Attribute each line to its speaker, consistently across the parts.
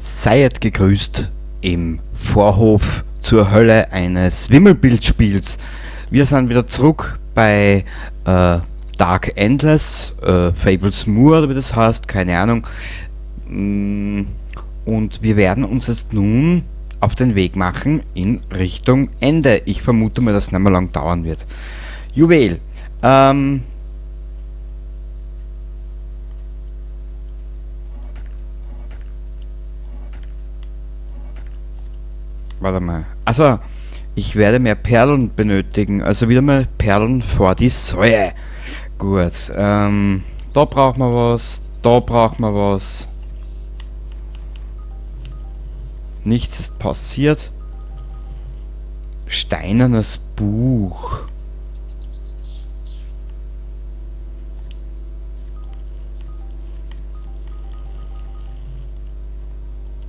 Speaker 1: Seid gegrüßt im Vorhof zur Hölle eines Wimmelbildspiels. Wir sind wieder zurück bei Dark Endless, Fables Moor oder wie das heißt, keine Ahnung. Und wir werden uns jetzt nun auf den Weg machen in Richtung Ende. Ich vermute mal, dass es nicht mehr lang dauern wird. Juwel. Warte mal. Also, ich werde mehr Perlen benötigen. Also wieder mal Perlen vor die Säue. Gut. Da brauchen wir was. Da brauchen wir was. Nichts ist passiert. Steinernes Buch.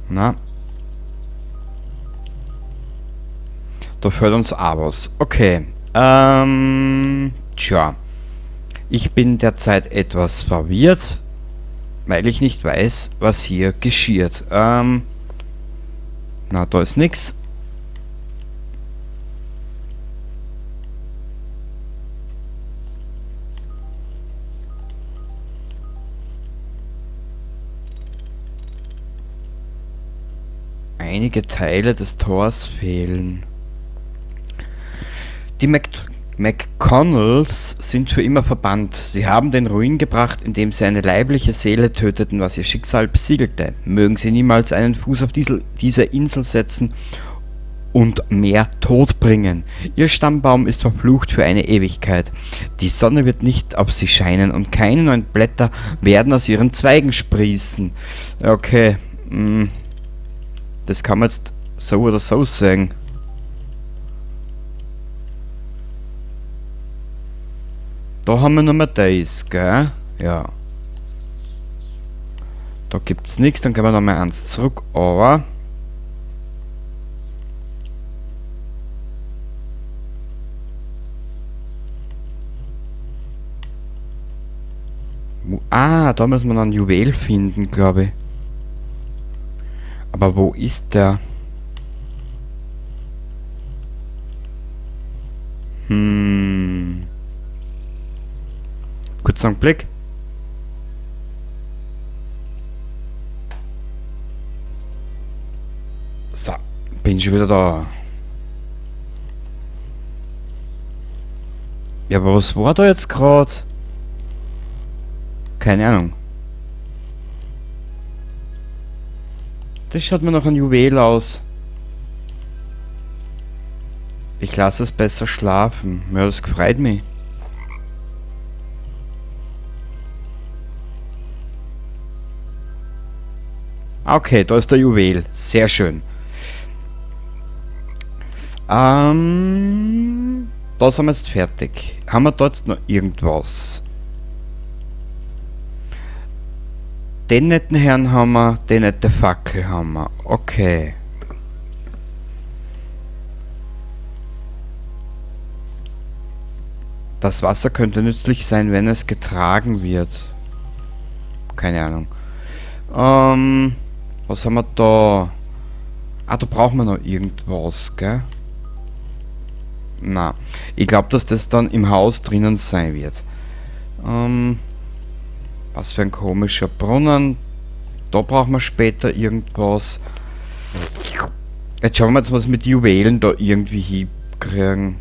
Speaker 1: Na. Da fehlt uns auch was. Okay. Tja. Ich bin derzeit etwas verwirrt, weil ich nicht weiß, was hier geschieht. Na, da ist nix. Einige Teile des Tors fehlen. Die McConnells sind für immer verbannt. Sie haben den Ruin gebracht, indem sie eine leibliche Seele töteten, was ihr Schicksal besiegelte. Mögen sie niemals einen Fuß auf diese Insel setzen und mehr Tod bringen. Ihr Stammbaum ist verflucht für eine Ewigkeit. Die Sonne wird nicht auf sie scheinen und keine neuen Blätter werden aus ihren Zweigen sprießen. Okay, das kann man jetzt so oder so sagen. Da haben wir nochmal das, gell? Ja. Da gibt's nix, dann gehen wir nochmal eins zurück, aber... Ah, da müssen wir noch ein Juwel finden, glaub ich. Aber wo ist der? Kurz einen Blick. So, bin schon wieder da. Ja, aber was war da jetzt grad? Keine Ahnung. Das schaut mir noch ein Juwel aus. Ich lasse es besser schlafen. Ja, das freut mich. Okay, da ist der Juwel. Sehr schön. Da sind wir jetzt fertig. Haben wir da jetzt noch irgendwas? Den netten Herrn haben wir, die nette Fackel haben wir. Okay. Das Wasser könnte nützlich sein, wenn es getragen wird. Keine Ahnung. Was haben wir da? Ah, da brauchen wir noch irgendwas, gell? Na, ich glaub, dass das dann im Haus drinnen sein wird. Was für ein komischer Brunnen. Da brauchen wir später irgendwas. Jetzt schauen wir jetzt, was mit Juwelen da irgendwie hinkriegen.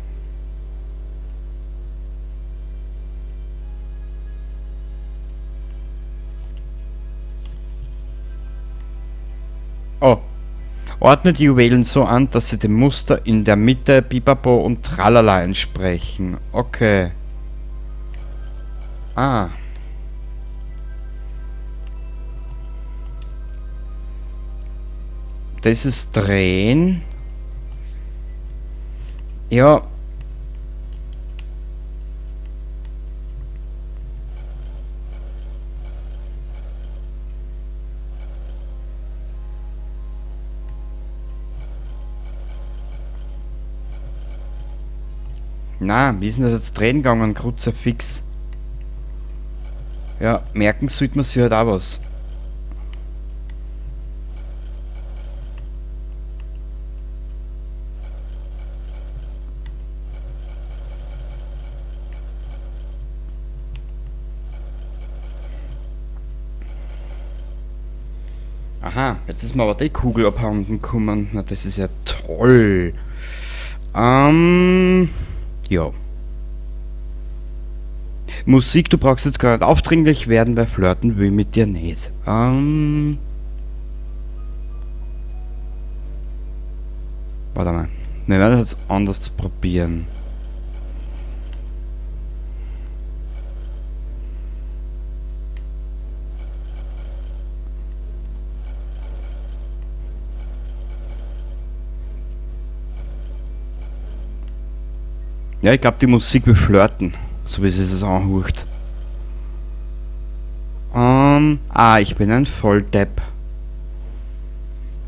Speaker 1: Oh. Ordne die Juwelen so an, dass sie dem Muster in der Mitte Bipapo und Tralala entsprechen. Okay. Ah. Das ist drehen. Ja. Na, wie ist denn das jetzt drehen gegangen, Kruzifix? Ja, merken sollte man sich halt auch was. Aha, jetzt ist mir aber die Kugel abhanden gekommen. Na, das ist ja toll. Ja. Musik, du brauchst jetzt gar nicht aufdringlich werden, weil flirten will mit dir nicht. Warte mal. Wir werden das jetzt anders probieren. Ja, ich glaub, die Musik will flirten, so wie sie es anhört. Ich bin ein Volldepp.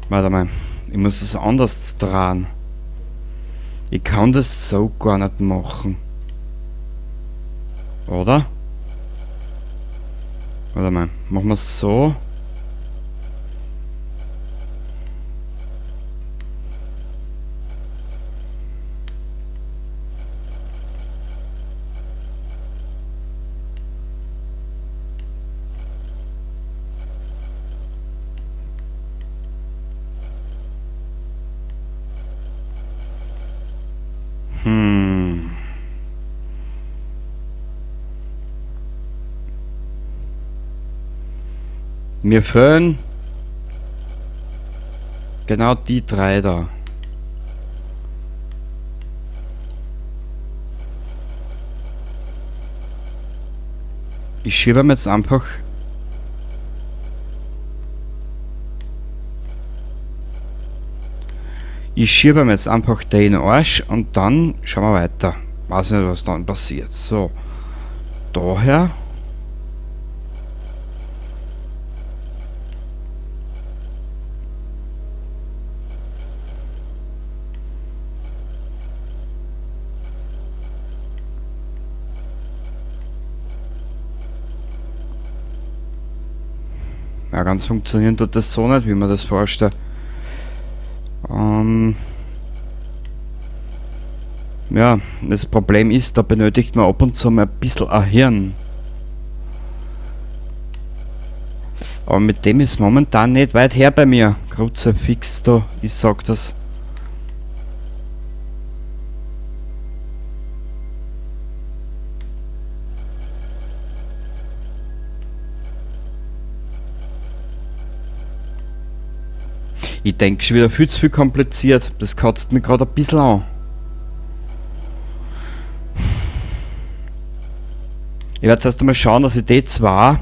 Speaker 1: Warte mal, ich muss es anders dran. Ich kann das so gar nicht machen. Oder? Warte mal, machen wir's so. Mir fehlen genau die drei da. Ich schiebe mir jetzt einfach den Arsch und dann schauen wir weiter. Weiß nicht, was dann passiert. So. Daher. Ja, ganz funktionieren tut das so nicht, wie man das vorstellt. Ja, das Problem ist, da benötigt man ab und zu mal ein bisschen ein Hirn. Aber mit dem ist momentan nicht weit her bei mir. Kruzifix da, ich sag das. Ich denk schon wieder viel zu viel kompliziert. Das kotzt mich grad ein bisschen an. Ich werde zuerst einmal schauen, dass ich die zwei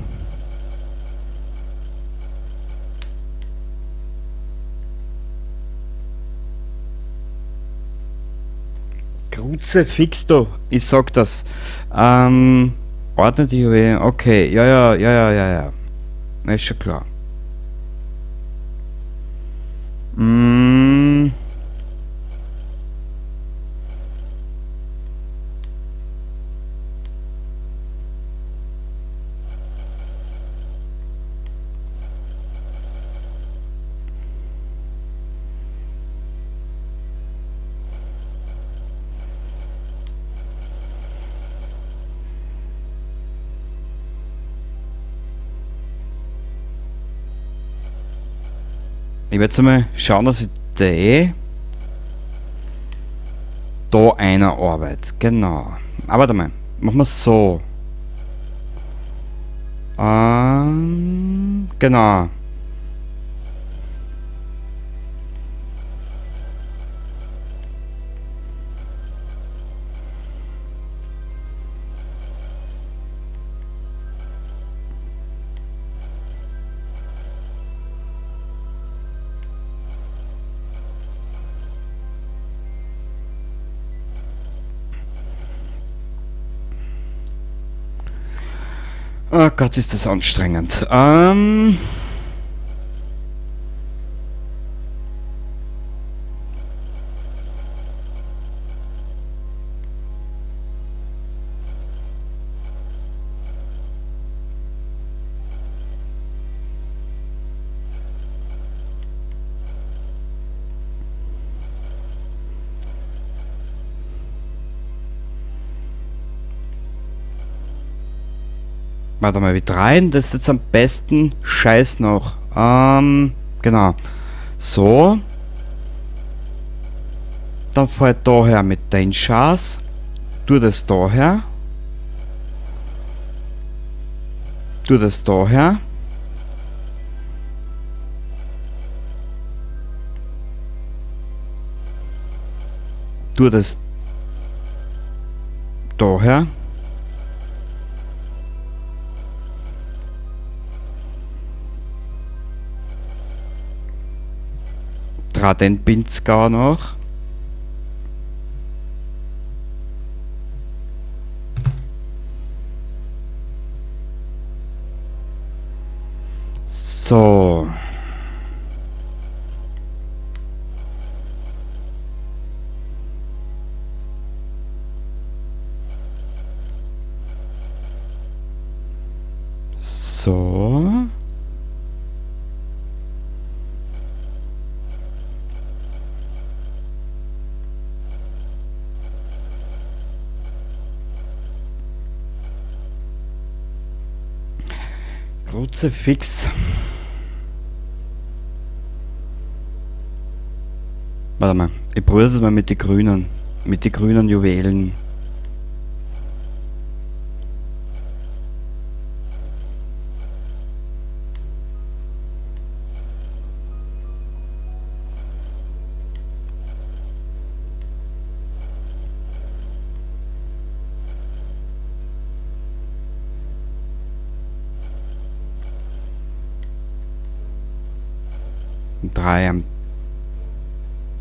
Speaker 1: Kruzifix da, ich sag das. Ordne die Juwelen, okay, ja, ja, ja, ja, ja, ja. Na, ist schon klar. Ich werde jetzt einmal schauen, dass ich die da einer arbeite. Genau. Aber warte mal, machen wir es so. Genau. Oh Gott, ist das anstrengend. Warte mal, wie dreien das jetzt am besten? Scheiß noch. Genau. So. Dann fahr ich daher mit den Schaß. Tu das daher. Tu das daher. Tu das daher. Dreh den Pinzgauer noch. So. So. Kruzifix. Warte mal, ich probiere es mal mit den grünen. Mit den grünen Juwelen. Drei am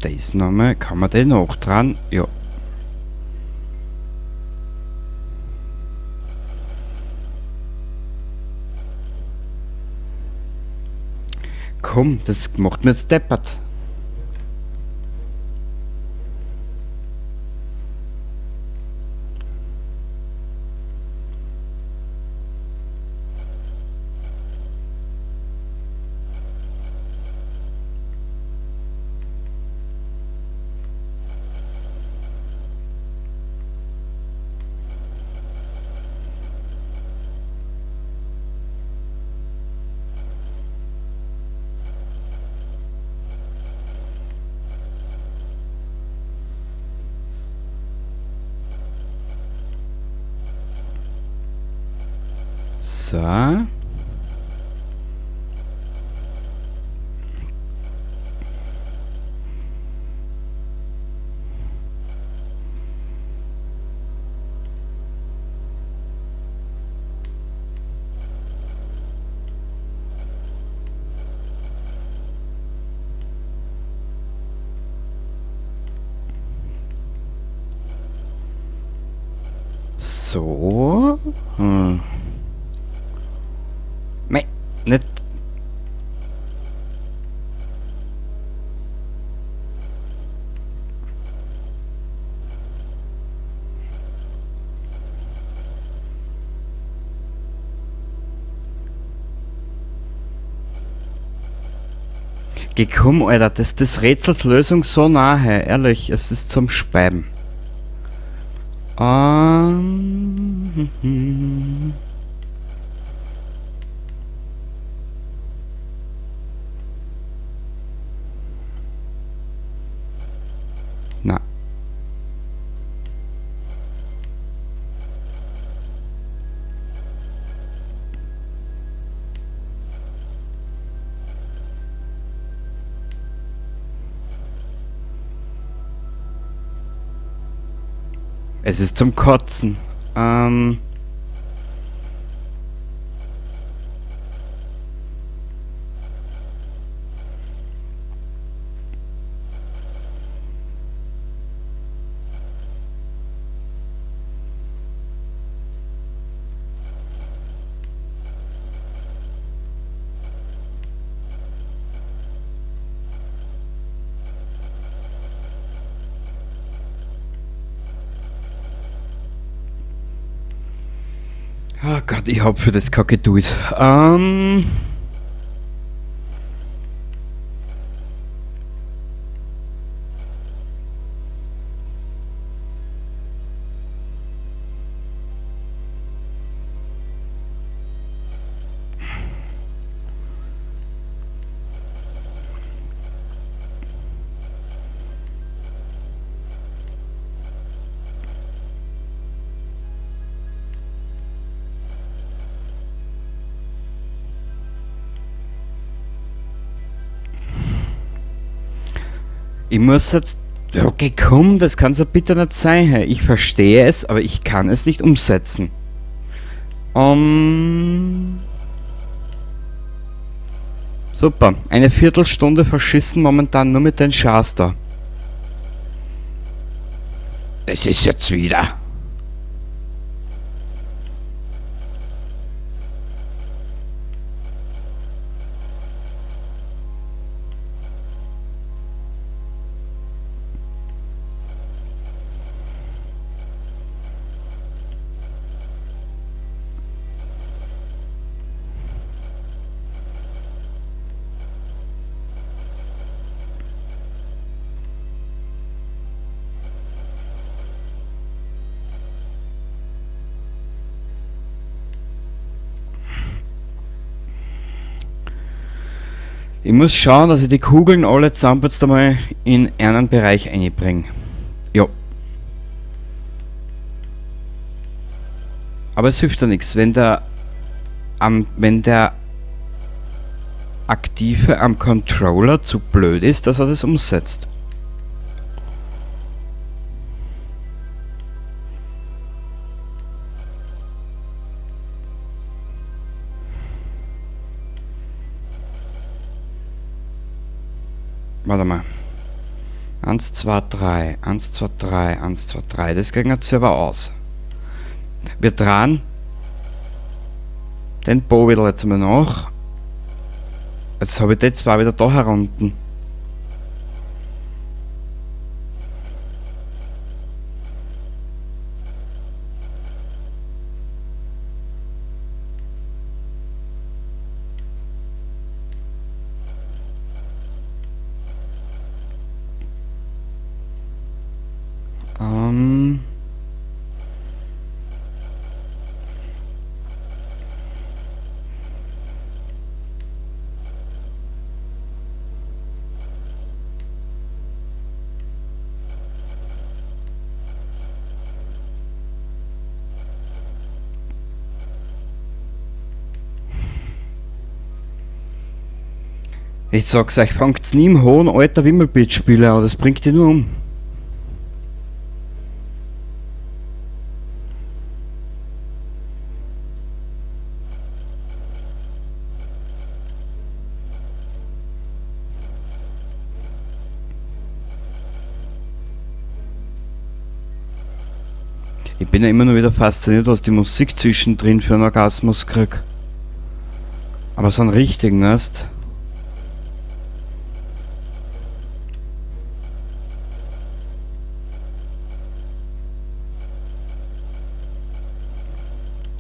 Speaker 1: das nochmal. Kann man den noch dran? Ja. Komm, das macht mir jetzt deppert. So. So. Mei, nicht. Geh komm, Alter, das ist des Rätsels Lösung so nahe, ehrlich, es ist zum Speiben. Na. Es ist zum Kotzen. Oh Gott, ich hab für das keine Geduld. Ich muss jetzt... Okay, komm, das kann so bitte nicht sein. Ich verstehe es, aber ich kann es nicht umsetzen. Super, eine Viertelstunde verschissen momentan nur mit den Schas da. Das ist jetzt wieder. Ich muss schauen, dass ich die Kugeln alle zusammen jetzt einmal in einen Bereich einbringe. Jo. Aber es hilft ja nichts, wenn der Aktive am Controller zu blöd ist, dass er das umsetzt. Warte mal. 1, 2, 3. 1, 2, 3. 1, 2, 3. Das kriegen wir jetzt aber aus. Wir drehen den Bo wieder jetzt einmal nach. Jetzt habe ich die zwei wieder da herunten. Ich sag's euch, fangt's nie im hohen Alter Wimmelbildspiele an, das bringt dich nur um. Ich bin ja immer nur wieder fasziniert, was die Musik zwischendrin für einen Orgasmus kriegt. Aber so einen richtigen, weißt?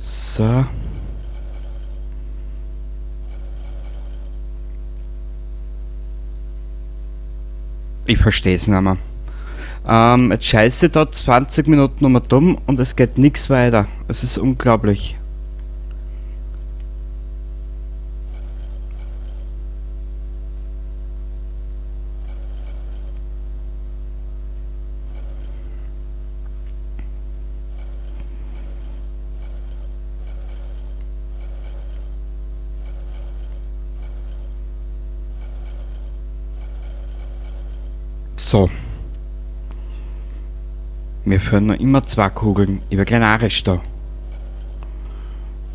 Speaker 1: So. Ich verstehe es nicht mehr. Jetzt scheiße da 20 Minuten nochmal dumm und es geht nichts weiter. Es ist unglaublich. So. Mir fehlen noch immer 2 Kugeln. Ich bin gleich narrisch da.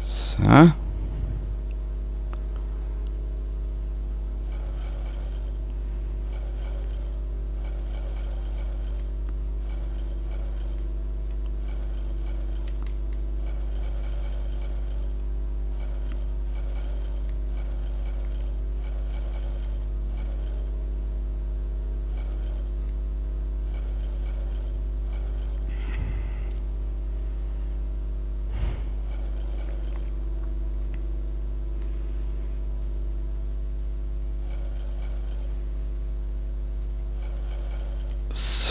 Speaker 1: So.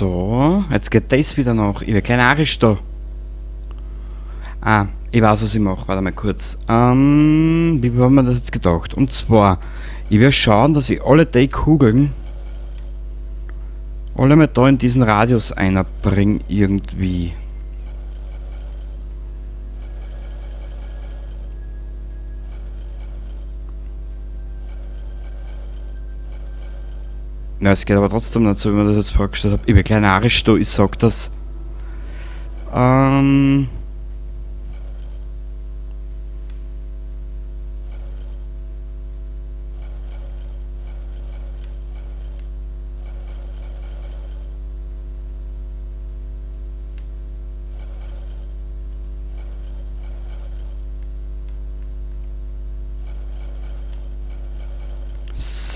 Speaker 1: So, jetzt geht das wieder nach. Ich bin kein Arisch da. Ah, ich weiß, was ich mache. Warte mal kurz. Wie haben wir das jetzt gedacht? Und zwar, ich werde schauen, dass ich alle die Kugeln alle mal da in diesen Radius einbringe irgendwie. Na, es geht aber trotzdem nicht so, wie man das jetzt vorgestellt hat. Ich bin kleiner narrisch da, ich sag das.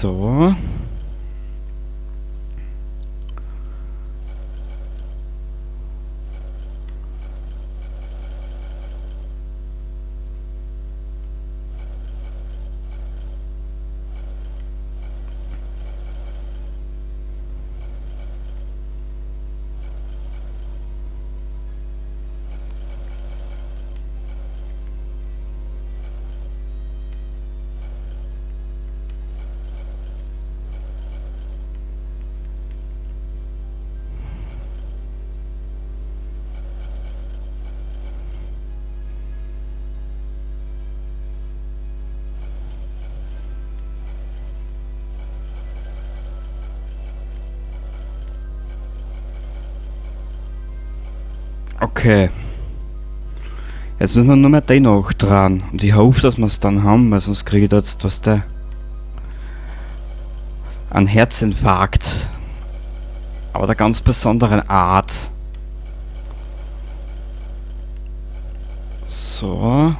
Speaker 1: So. Okay. Jetzt müssen wir nur mehr den noch dran. Und ich hoffe, dass wir es dann haben, weil sonst kriege ich da jetzt was der. Ein Herzinfarkt. Aber der ganz besonderen Art. So.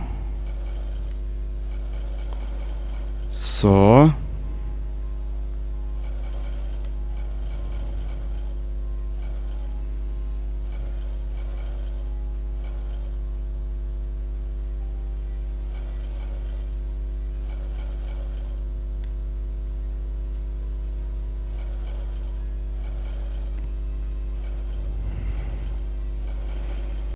Speaker 1: So.